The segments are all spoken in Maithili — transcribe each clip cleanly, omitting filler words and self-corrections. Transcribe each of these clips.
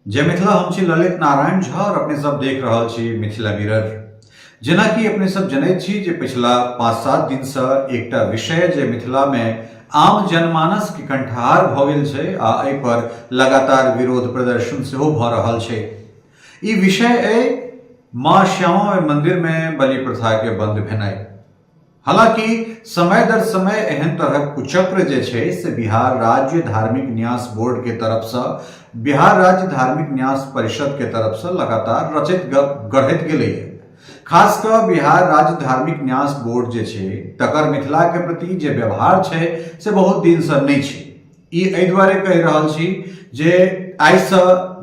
जय मिथिला। हम छी ललित नारायण झा और अपने सब देख रहल छी मिथिला मिरर। जेनाकि अपने सब जनैत छी जे पिछला 5-7 दिन से एकटा विषय जे मिथिला में आम जनमानस के कंठहार भऽ गेल छै आ एहि पर लगातार विरोध प्रदर्शन सेहो भऽ रहल छै। ई विषय अइ माँ श्यामा मंदिर में बलि प्रथा के बंद भेनाइ। हालांकि समय दर समय एहन तरहक कुचक्र जे छै से बिहार राज्य धार्मिक न्यास बोर्ड के तरफ से, बिहार राज्य धार्मिक न्यास परिषद के तरफ से लगातार रचैत गढ़ैत गेलैए। खास कऽ बिहार राज्य धार्मिक न्यास बोर्ड जे छै तकर मिथिला के प्रति जे व्यवहार छै से बहुत दिन से नहि छै। ई एहि दुआरे कहि रहल छी जे आइसँ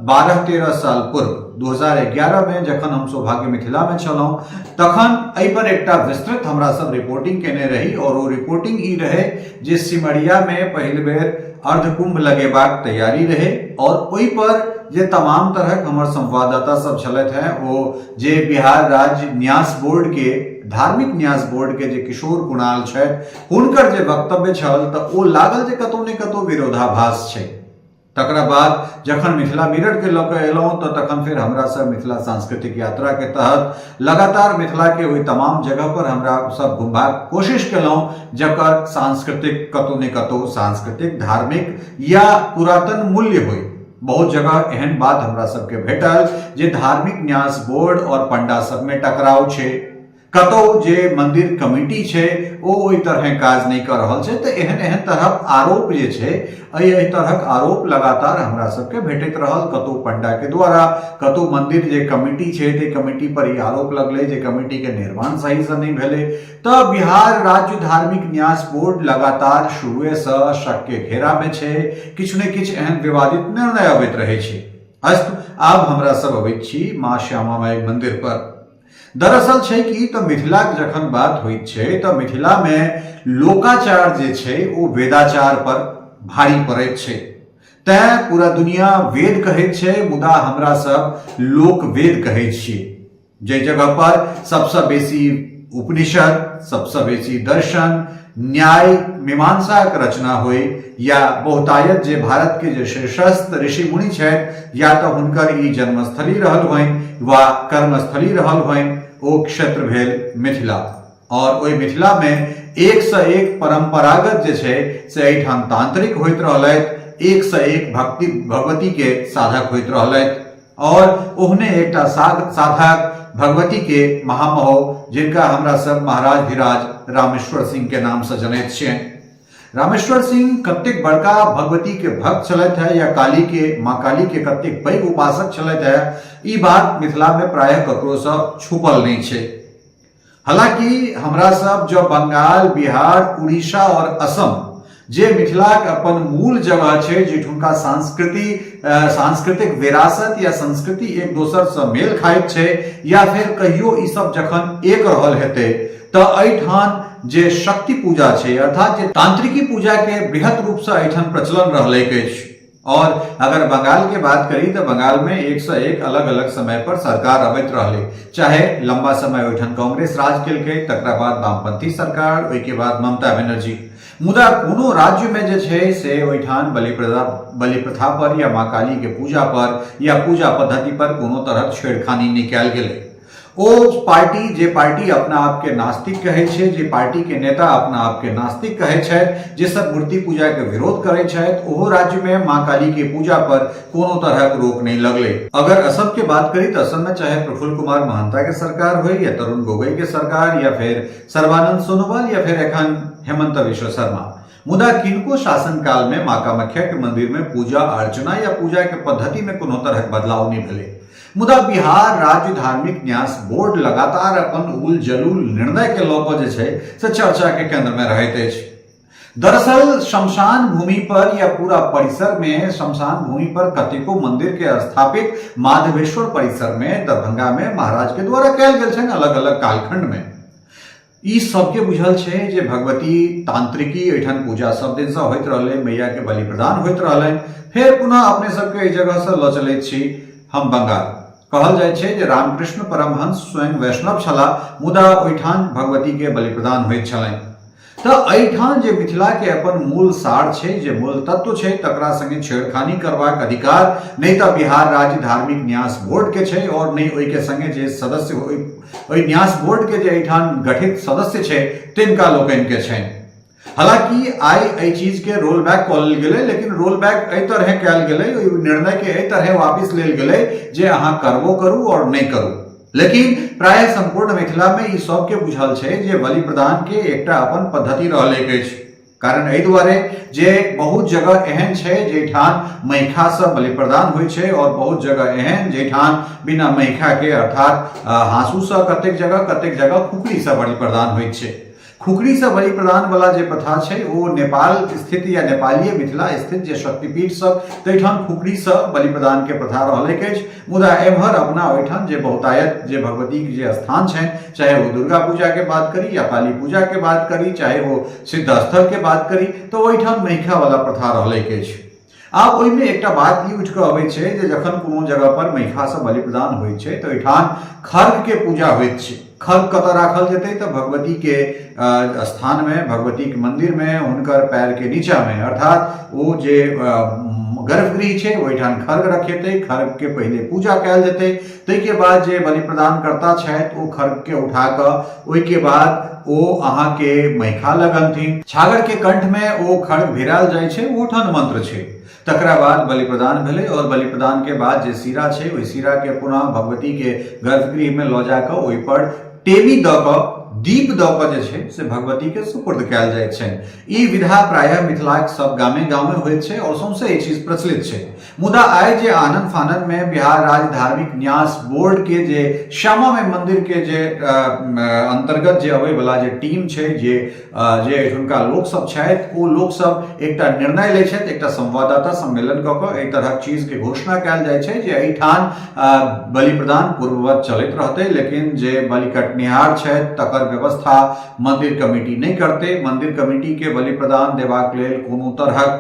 12-13 साल पूर्व 2011 में जखन हम सौभाग्य मिथिला में छलहुँ तखन एहि पर एकटा विस्तृत हमरा सब रिपोर्टिंग केने रही और ओ रिपोर्टिंग ई रहे जे सिमरिया में पहिल बेर अर्धकुंभ लगेबाक तैयारी रहे और ओहि पर जे तमाम तरहक हमर संवाददाता सब छलथि हैं ओ जे बिहार राज्य न्यास बोर्ड के धार्मिक न्यास बोर्ड के जे किशोर कुणाल छथि हुनकर जे वक्तव्य छल तऽ ओ लागल जे कतौ ने कतौ विरोधाभास छै। तकरा बाद जखन मिथिला मिरर के लऽ कऽ एलहुँ तऽ तखन फेर हमरा सब मिथिला सांस्कृतिक यात्रा के तहत लगातार मिथिला के ओहि तमाम जगह पर हमरा सब घुमबाक कोशिश केलहुँ जकर सांस्कृतिक कतौ ने कतौ सांस्कृतिक धार्मिक या पुरातन मूल्य होइ। बहुत जगह एहन बात हमरा सबके भेटल जे धार्मिक न्यास बोर्ड और पंडा सबमे टकराव छै, कतौ जे मंदिर कमिटी छै ओ ओहि तरहे काज नहि कऽ रहल छै। तऽ एहन एहन तरहक आरोप जे छै एहि एहि तरहक आरोप लगातार हमरा सबके भेटैत रहल, कतौ पंडा के द्वारा, कतौ मंदिर जे कमिटी छै ताहि कमिटी पर ई आरोप लगलै जे कमिटी के निर्माण सहीसँ नहि भेलै। तऽ बिहार राज्य धार्मिक न्यास बोर्ड लगातार शुरुएसँ शक के घेरामे छै, किछु ने किछु एहन विवादित निर्णय अबैत रहै छै। अस्तु, आब हमरा सब अबैत छी माँ श्यामा माई मंदिर पर। दरअसल छै कि तऽ मिथिलाक जखन बात होइत छै तऽ मिथिलामे लोकाचार जे छै ओ वेदाचार पर भारी पड़ैत छै, तैं पूरा दुनिया वेद कहैत छै मुदा हमरा सब लोक वेद कहै छियै। जाहि जगह पर सबसँ बेसी उपनिषद, सबसँ बेसी दर्शन, न्याय मीमांसाक रचना होइ या बहुतायत जे भारत के जे शीर्षस्थ ऋषि मुनि छथि या तऽ हुनकर ई जन्मस्थली रहल होइन वा कर्मस्थली रहल होइन, ओ क्षेत्र भेल मिथिला। और ओहि मिथिला में एक से एक परंपरागत जे छै से एहिठाम तांत्रिक होइत रहलथि, एक से एक भक्ति भगवती के साधक होइत रहलथि और ओहने एकटा साधक भगवती के महामहो जिनका हमरा सब महाराज धीराज रामेश्वर सिंह के नाम से जनैत छियनि। रामेश्वर सिंह कतेक बड़का भगवती के भक्त छलथि है या काली के माँ काली के कतेक पैघ उपासक छलथि है, ई बात मिथिला में प्रायः ककरो से छुपल नहीं छै। हालांकि हमरा सब जब बंगाल, बिहार, उड़ीसा और असम जे मिथिलाक अपन मूल जगह छै जहिठुनका सांस्कृतिक विरासत या संस्कृति एक दोसर से मेल खाइत छै या फिर कहियो ई सब जखन एक रहल हेतै तऽ एहिठाम जे शक्ति पूजा छै अर्थात जे तांत्रिकी पूजा के बृहत रूप से एहिठाम प्रचलन रहलैक अछि। और अगर बंगाल के बात करी तो बंगाल में एक से एक अलग अलग समय पर सरकार अबैत रहलै, चाहे लंबा समय ओहिठाम कांग्रेस राज केलकै, तकरा बाद वामपंथी सरकार, ओहिके बाद ममता बनर्जी। मुदा कोनो राज्य में जे छै से ओहिठाम बलि प्रथा पर या माँ काली के पूजा पर या पूजा पद्धति पर कोनो तरहक छेड़खानी नहि कयल गेलै। ओ पार्टी जे पार्टी अपना आपके नास्तिक कहै छै, जे पार्टी के नेता अपना आपके नास्तिक कहै छथि, जे सब मूर्ति पूजा के विरोध करै छथि, ओहो राज्य में माँ काली के पूजा पर कोनो तरहक रोक नहीं लगलै। अगर असम के बात करी तो असम में चाहे प्रफुल्ल कुमार महंता के सरकार होय या तरुण गोगोई के सरकार या फिर सर्बानंद सोनोवाल या फिर एखन हेमंत बिश्व शर्मा, मुदा किनको शासनकाल में माँ कामाख्या के मंदिर में पूजा अर्चना या पूजा के पद्धति में कोनो तरहक बदलाव नहीं भेलै। मुदा बिहार राज्य धार्मिक न्यास बोर्ड लगातार अपन उल जलूल निर्णय के लऽ कऽ जे छै से चर्चा के केंद्र में रहैत अछि। दरअसल शमशान भूमि पर या पूरा परिसर में शमशान भूमि पर कतेको मंदिर के स्थापित माधवेश्वर परिसर में दरभंगा में महाराज के द्वारा कयल गेल छनि अलग अलग कालखंड में। ई सबके बुझल छै जे भगवती तांत्रिकी एहिठाम पूजा सब दिनसँ होइत रहलै, मैया के बलि प्रदान होइत रहलनि। फेर पुनः अपने सबके एहि जगहसँ लऽ चलैत छी हम बंगाल। कहल जाइ छै जे रामकृष्ण परमहंस स्वयं वैष्णव छलाह, मुदा ओहिठाम भगवती के बलि प्रदान होइत छलनि। तऽ एहिठाम जे मिथिलाके अपन मूल सार छै, जे मूल तत्व छै, तकरा संगे छेड़खानी करबाक अधिकार नहि तऽ बिहार राज्य धार्मिक न्यास बोर्डके छै और नहि ओहिके संगे जे सदस्य ओहि न्यास बोर्डके जे एहिठाम गठित सदस्य छै तिनका लोकनिके छनि। हालांकि आइ एहि चीजके रोल बैक कऽ लेल गेलै, लेकिन रोल बैक एहि तरहे कयल गेलै, ओहि निर्णयके एहि तरहे वापिस लेल गेलै जे अहाँ करबो करू और नहि करू। लेकिन प्रायः सम्पूर्ण मिथिलामे ई सबके बुझल छै जे बलि प्रदानके एकटा अपन पद्धति रहलैक अछि। कारण एहि दुआरे जे बहुत जगह एहन छै जाहिठाम महिखासँ बलि प्रदान होइ छै और बहुत जगह एहन जाहिठाम बिना महिखाके अर्थात हाँसूसँ कतेक जगह कतेक जगह खुकरीसँ बलि प्रदान होइत छै। खुकरीसँ बलि प्रदान वाला जे प्रथा छै ओ नेपाल स्थित या नेपालीय मिथिला स्थित जे शक्तिपीठ सब ताहिठाम खुकरीसँ बलि प्रदान के प्रथा रहलैक अछि। मुदा एम्हर अपना ओहिठाम जे बहुतायत जे भगवतीके जे स्थान छनि, चाहे ओ दुर्गा पूजाके बात करी या काली पूजाके बात करी, चाहे ओ सिद्धस्थलके बात करी, तऽ ओहिठाम महिखा वाला प्रथा रहलैक अछि। आब ओहिमे एकटा बात ई उठि कऽ अबै छै जे जखन कोनो जगह पर महिखासँ बलि प्रदान होइ छै तऽ ओहिठाम खर्गके पूजा होइत छै। खर्ग कतऽ राखल जेतै तऽ भगवतीके स्थानमे, भगवतीके मन्दिरमे, हुनकर पैरके नीचाँमे, अर्थात ओ जे गर्भगृह छै ओहिठाम खर्ग रखेतै, खर्गके पहिले पूजा कयल जेतै, ताहिके बाद जे बलि प्रदानकर्ता छथि ओ खर्गके उठा कऽ ओहिके बाद ओ अहाँके महिखा लग अनथिन। छागरके कंठमे ओ खड्ग भिरायल जाइ छै, ओठन मंत्र छै। तकरा बाद बलि प्रदान भेलै और बलि प्रदान के बाद जे सीरा छै ओहि सीरा के पुनः भगवती के गर्भगृह में लऽ जाकऽ ओहि पर टेमी दऽ कऽ दीप दऽ कऽ जे छै से भगवती के सुपुर्द कयल जाइत छनि। ई विधा प्रायः मिथिलाक सब गामे गामे होइत छै और सौंसे ई चीज प्रचलित छै। मुदा आइ जे आनन फानन में बिहार राज्य धार्मिक न्यास बोर्ड के जे श्यामा माई मंदिर के जे अंतर्गत जे अबै वाला जे टीम छै, जे जे एहिठुनका लोक सब छथि, ओ लोक सब एकटा निर्णय लै छथि, एकटा संवाददाता सम्मेलन कऽ कऽ एहि तरहक चीज के घोषणा कयल जाइ छै जे एहिठाम बलि प्रदान पूर्ववत चलैत रहतै, लेकिन जे बलि कटनिहार छथि तकर व्यवस्था मंदिर कमिटी नहि करतै। मंदिर कमिटी के बलि प्रदान देबाक लेल कोनो तरहक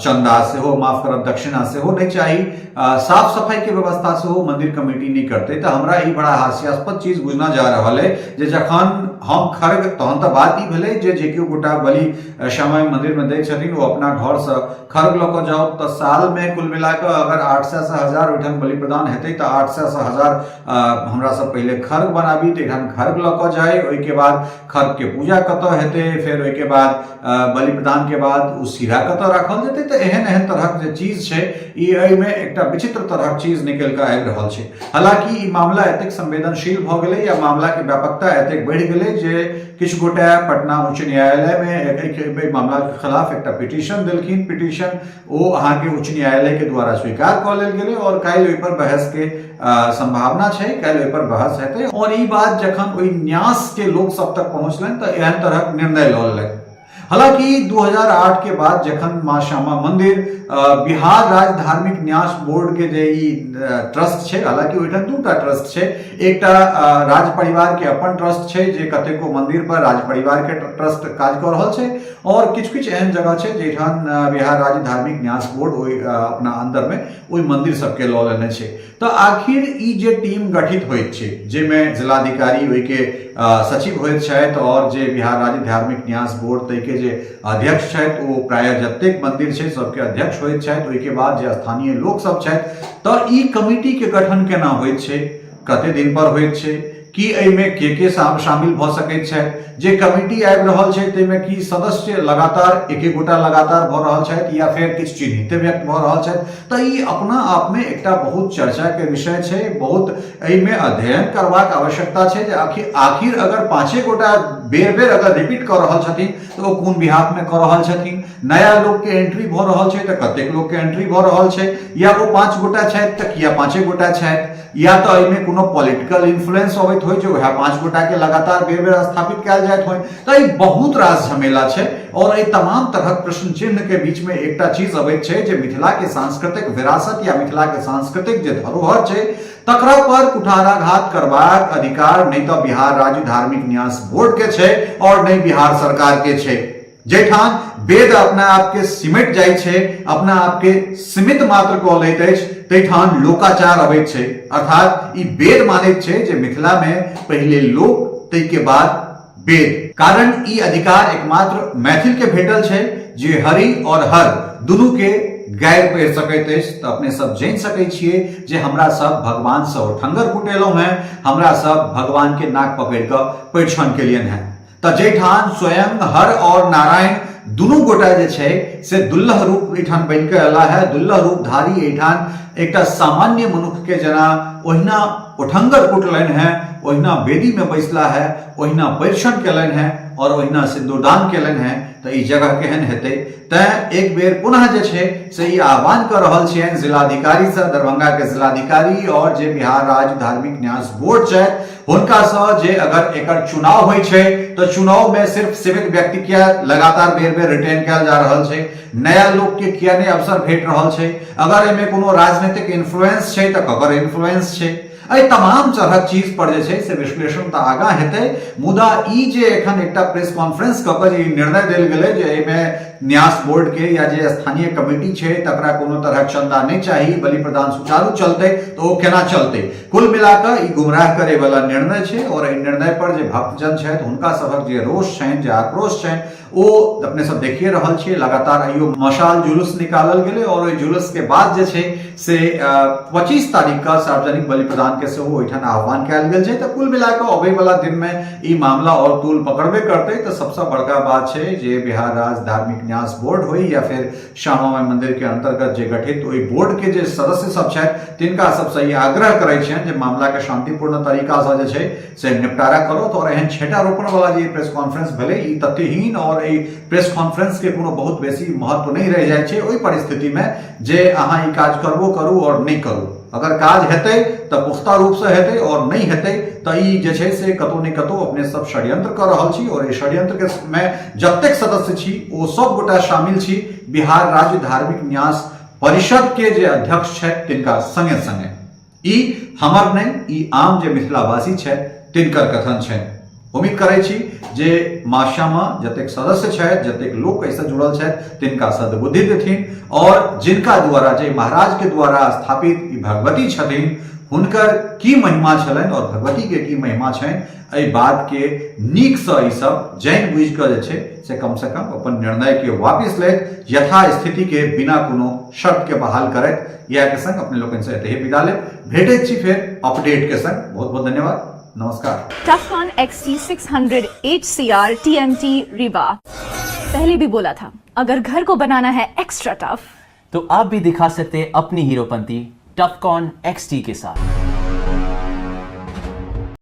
चंदा सेहो, माफ करब, दक्षिणा सेहो नहि चाही, साफ सफाई के व्यवस्था सेहो मंदिर कमेटी नहि करतै। तऽ हमरा ई बड़ा हास्यास्पद चीज बुझना जा रहल है जे जखन हम खर्ग, तहन तऽ बात ई भेलै जे जे केओ गोटा बलि श्यामा माई मंदिर में दै छथिन ओ अपना घर से खर्ग लऽ कऽ जाउ तऽ साल में कुल मिला कऽ अगर 800 से 1000 ओहिठाम बलि प्रदान हेतै तऽ 800 से 1000 हमरा सब पहिले खर्ग बनाबी, तऽ एहिठाम खर्ग लऽ कऽ जाइ, ओहिके बाद खर्ग के पूजा कतऽ हेतै, फेर ओहिके बाद बलि प्रदान के बाद ओ सीरा कतऽ राखल जेतै। तऽ एहन एहन तरहक जे चीज छै ई एहिमे एकटा विचित्र तरहक चीज निकलि कऽ आबि रहल छै। हालांकि ई मामला एतेक संवेदनशील भऽ गेलै या मामला के व्यापकता एतेक बढ़ि गेलै जे किछु गोटे पटना उच्च न्यायालय मे एहि मामला के खिलाफ एकटा पिटीशन देलखिन। पिटीशन ओ अहाँके उच्च न्यायालय के द्वारा स्वीकार कऽ लेल गेलै और काल्हि ओहि पर बहस के संभावना छै, काल्हि ओहि पर बहस हेतै। और ई बात जखन ओहि न्यास के लोक सब तक पहुँचलनि तऽ एहन तरहक निर्णय लऽ लेलनि। हालांकि 2008 के बाद जखन माँ श्यामा मंदिर बिहार राज्य धार्मिक न्यास बोर्ड के जे ई ट्रस्ट छै, हालांकि ओहिठाम दूटा ट्रस्ट छै, एकटा राज परिवार के अपन ट्रस्ट छै जे कतेको मंदिर पर राज परिवार के ट्रस्ट काज कऽ रहल छै, और किछु किछु एहन जगह छै जाहिठाम बिहार राज्य धार्मिक न्यास बोर्ड ओहि अपना अंदर में ओहि मंदिर सबके लऽ लेने छै। तऽ आखिर ई जे टीम गठित होइत छै जाहिमे जिलाधिकारी ओहिके सचिव होइत छथि और जे बिहार राज्य धार्मिक न्यास बोर्ड ताहिके जे अध्यक्ष छथि ओ प्रायः जतेक मंदिर छै सबके अध्यक्ष होइत छथि, ओहिके बाद जे स्थानीय लोक सब छथि, तऽ ई कमिटीके गठन केना होइत छै, कते दिन पर होइत छै, की एहिमे के के शामिल भऽ सकैत छथि, जे कमिटी आबि रहल छै ताहिमे की सदस्य लगातार एके गोटा लगातार भऽ रहल छथि या फेर किछु चिन्हित व्यक्त भऽ रहल छथि, तऽ ई अपना आपमे एकटा बहुत चर्चाके विषय छै। बहुत एहिमे अध्ययन करबाक आवश्यकता छै जे आखिर अगर पाँचे गोटा बेर बेर अगर रिपीट कऽ रहल छथिन तऽ ओ कोन बिहाफमे कऽ रहल छथिन, नया लोकके एंट्री भऽ रहल छै तऽ कतेक लोकके एंट्री भऽ रहल छै, या ओ 5 गोटा छथि तऽ किया 5 गोटा छथि, या तऽ एहिमे कोनो पॉलिटिकल इन्फ्लुएंस अबैत होइ जे वएह 5 गोटाके लगातार बेर बेर स्थापित कयल जाइत होइ। तऽ ई बहुत रास झमेला छै और एहि तमाम तरहक प्रश्न चिन्ह के बीच में एकटा चीज अबैत छै जे मिथिला के सांस्कृतिक विरासत या मिथिला के सांस्कृतिक जे धरोहर छै तकरा पर कुठाराघात करबाक अधिकार नहि तऽ बिहार राज्य धार्मिक न्यास बोर्ड के छै और नहि बिहार सरकार के छै। जाहिठाम वेद अपना आप के सिमट जाइ छै, अपना आप के सीमित मात्र कऽ लैत अछि, ताहिठाम लोकाचार अबैत छै। अर्थात ई वेद मानैत छै जे मिथिला में पहिले लोक, ताहिके बाद वेद। कारण ई अधिकार एकमात्र मैथिल के भेटल छै जे हरि और हर दुनू के गारि पढ़ि सकैत अछि। तऽ अपने सब जानि सकै छियै जे हमरा सब भगवान से ओठंगर कुटेलहुँ हैं, हमरा सब भगवान के नाक पकड़ि कऽ परिछन केलियनि हैं। तऽ जाहिठाम स्वयं हर और नारायण दुनू गोटा जे छै से दुल्लह रूप एहिठाम बनि कऽ अयला है, दुल्लह रूपधारी एहिठाम एकटा सामान्य मनुक्ख के जेना ओहिना ओठंगर कुटलनि हैं, ओहिना वेदी में बैसला है, ओहिना परिछन केलनि हैं और ओहिना सिन्दूरदान केलनि हैं, तऽ ई जगह केहन हेतै। तैं एक बेर पुनः जे छै से ई आह्वान कऽ रहल छियनि जिलाधिकारीसँ, दरभंगाके जिलाधिकारी और जे बिहार राज्य धार्मिक न्यास बोर्ड छथि हुनकासँ, जे अगर एकर चुनाव होइ छै तऽ चुनावमे सिर्फ सीमित व्यक्ति किया लगातार बेर बेर रिटेन कयल जा रहल छै, नया लोकके किया नहि अवसर भेट रहल छै, अगर एहिमे कोनो राजनीतिक इन्फ्लुएंस छै तऽ ककर इन्फ्लुएंस छै। एहि तमाम तरहक चीज पर जे छै से विश्लेषण तऽ आगाँ हेतै, मुदा ई जे एखन एकटा प्रेस कॉन्फ्रेंस कऽ कऽ जे ई निर्णय देल गेलै जे एहिमे न्यास बोर्ड के या जे स्थानीय कमेटी छै तकरा कोनो तरहक चंदा नहि चाही, बलि प्रदान सुचारू चलतै, तऽ ओ केना चलतै। कुल मिलाकऽ ई गुमराह करे वाला निर्णय छै और एहि निर्णय पर जे भक्तजन छथि हुनका सभक जे रोष छनि, जे आक्रोश छनि, ओ अपने सब देखिए रहल छियै। लगातार आइयो मशाल जुलूस निकालल गेलै और ओहि जुलूस के बाद जे छै से 25 तारीख का सार्वजनिक बलि प्रदान के सेहो ओहिठाम आह्वान कयल गेल छै। तऽ कुल मिलाकऽ अबै वाला दिन में ई मामला और तूल पकड़बे करतै। तऽ सबसँ बड़का बात छै जे बिहार राज्य धार्मिक न्यास बोर्ड होइ या फिर श्यामा माई मंदिर के अंतर्गत जे गठित ओहि बोर्ड के जे सदस्य सब छथि तिनका सबसँ ई आग्रह करै छियनि जे मामला के शांतिपूर्ण तरीका से जे छै से निपटारा करो। और एहन छेटा रोपण वाला जे प्रेस कॉन्फ्रेंस भेलै ई तथ्यहीन और ई प्रेस कॉन्फ्रेंस के कोनो बहुत बेसी महत्व नहीं रहि जाइ छै ओहि परिस्थिति में जे अहाँ ई काज करबो करू और नहीं करू। अगर काज हेतै तऽ पुख्ता रूप से हेतै और नहीं हेतै तऽ ई जे छै से कतौ ने कतौ अपने सब षड्यंत्र कऽ रहल छी और एहि षड्यंत्र के में जतेक सदस्य छी ओ सब गोटा शामिल छी बिहार राज्य धार्मिक न्यास परिषद के जे अध्यक्ष छथि तिनका संगे संगे। ई हमर नहि, ई आम जे मिथिलावासी छथि तिनकर कथन छनि। उम्मीद करै छी जे माँ श्यामा जतेक सदस्य छथि, जतेक लोक एहिसँ जुड़ल छथि तिनका सद्बुद्धि देथिन और जिनका द्वारा जे महाराज के द्वारा स्थापित ई भगवती छथिन हुनकर की महिमा छलनि और भगवती के की महिमा छनि एहि बात के नीकसँ ई सब जानि बुझि कऽ जे छै से कम से कम अपन निर्णय के वापिस लैत यथास्थिति के बिना कोनो शर्त के बहाल करैत। इएह के संग अपने लोकनि से एतहि विदा लेब, भेटैत छी फेर अपडेट के संग। बहुत बहुत धन्यवाद, नमस्कार। Tufcon XT600 HCR TMT Rewa। पहले भी बोला था, अगर घर को बनाना है एक्स्ट्रा टफ तो आप भी दिखा सकते हैं अपनी हीरोपंती टफकॉन XT के साथ।